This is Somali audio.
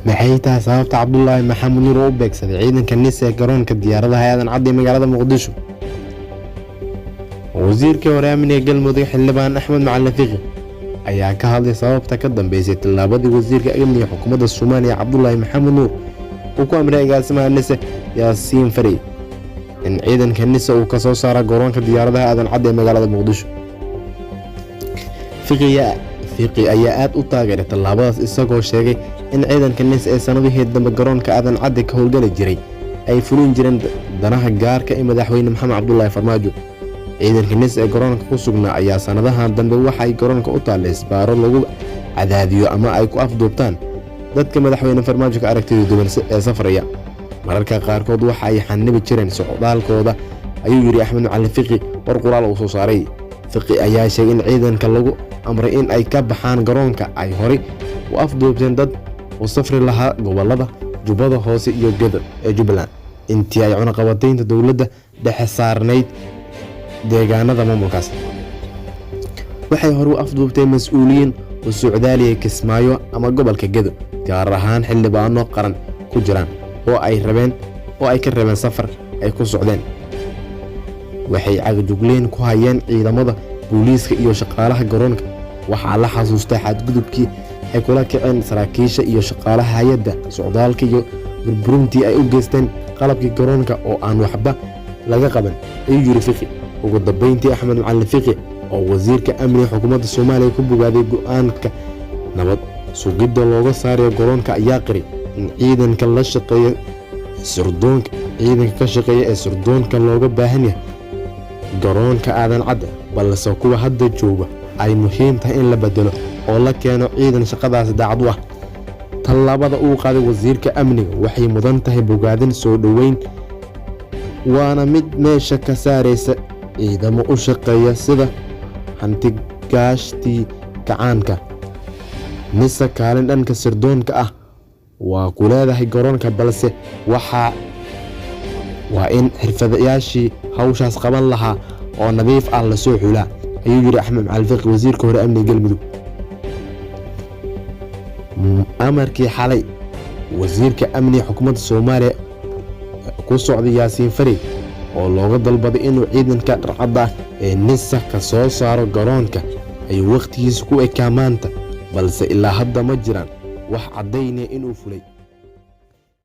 Maxay tahay sababta Cabdulaahi Maxamed Nuur oo u beegsaday ciidanka NISA ee garoonka diyaaradaha Aadan Cadde ee magaalada Muqdisho? Wasiirkii hore amniga Galmudug, Xildhibaan Axmed Macalin Fiqi, ayaa ka hadlay sababta ka dambeysay tallaabadii wasiirka amniga xukuumadda Soomaaliya, Cabdulaahi Maxamed Nuur, uu ku amray agaasimaha NISA, Yaasiin Farey, in ciidanka NISA uu kasoo saaro garoonka diyaaradaha Aadan Cadde ee magaalada Muqdisho. Fiqi ayaa aad u taageeray tallaabadaas, isagoo sheegay in ciidanka NISA ee sanadihii dambe garoonka Aadan Cadde ka howlgali jiray ay fulin jireen danaha gaarka ee madaxweyne Maxamed Cabdulaahi Farmaajo. Ciidanka NISA ee garoonka ku sugnaa ayaa sanadahan dambe waxay garoonka u taallay isbaaro lagu cadaadiyo ama ay ku afduubtaan dadka madaxweyne Farmaajo ka aragtida duwan ee safraya. Mararka qaarkood waxa ay xanibi jireen socdaalkooda, ayuu yidhi Axmed Macalin Fiqi war qoraal uu soo saaray. Fiqi ayaa sheegay in ciidanka lagu amray in ay ka baxaan garoonka ay horey u afduubteen dad u safri lahaa gobolada Jubbada Hoose iyo Gedo ee Jubbaland intii ay cunaqabataynta dowladda dhexe saarnayd deegaanada maamulkaas. Waxay hore u afduubteen mas-uuliyiin u socdaaliyay Kismaayo ama gobolka Gedo, gaar ahaan xildhibaano qaran ku jiraan oo ay rabeen oo ay ka rabeen safar ay ku socdeen. Waxay cagajugleen ku hayeen ciidamada booliiska iyo shaqaalaha garoonka. Waxaa la xasuustaa xadgudubkii ay kula kaceen saraakiisha iyo shaqaalaha hay-adda socdaalka iyo burburintii ay u geysteen qalabkii garoonka oo aan waxba laga qaban, ayuu yiri Fiqi. Ugu dambeyntii, Axmed Macalin Fiqi oo wasiirka amniga xukuumadda Soomaaliya ku bogaaday go-aanka nabad sugidda looga saarayo garoonka ayaa qiray in ciidanka la shaqeeya sirdoonka ciidanka ka shaqeeya ee sirdoonka looga baahan yahay garoonka Aadan Cadde, balse kuwa hadda jooga ay muhiim tahay in la bedelo oo la keeno ciidan shaqadaasi daacad u ah. Tallaabada uu qaaday wasiirka amniga waxay mudan tahay bogaadin, soo dhoweyn, waana mid meesha ka saaraysa ciidamo u shaqeeya sida hantigaashtii kacaanka. NISA kaalin dhanka sirdoonka ah waa ku leedahay garoonka, balse waxaa waa in xirfadayaashii hawshaas qaban lahaa oo nadiif ah lasoo xulaa, ayuu yidhi Axmed Macalin Fiqi, wasiirka hore amniga Galmudug. Amarkii xalay wasiirka amniga xukuumadda Soomaaliya ku socday Yaasiin Farey oo looga dalbaday inuu ciidanka dharcadda ah ee NISA ka soo saaro garoonka ayuu wakhtigiisa ku ekaa maanta, balse ilaa hadda ma jiraan wax caddaynaya inuu fulay.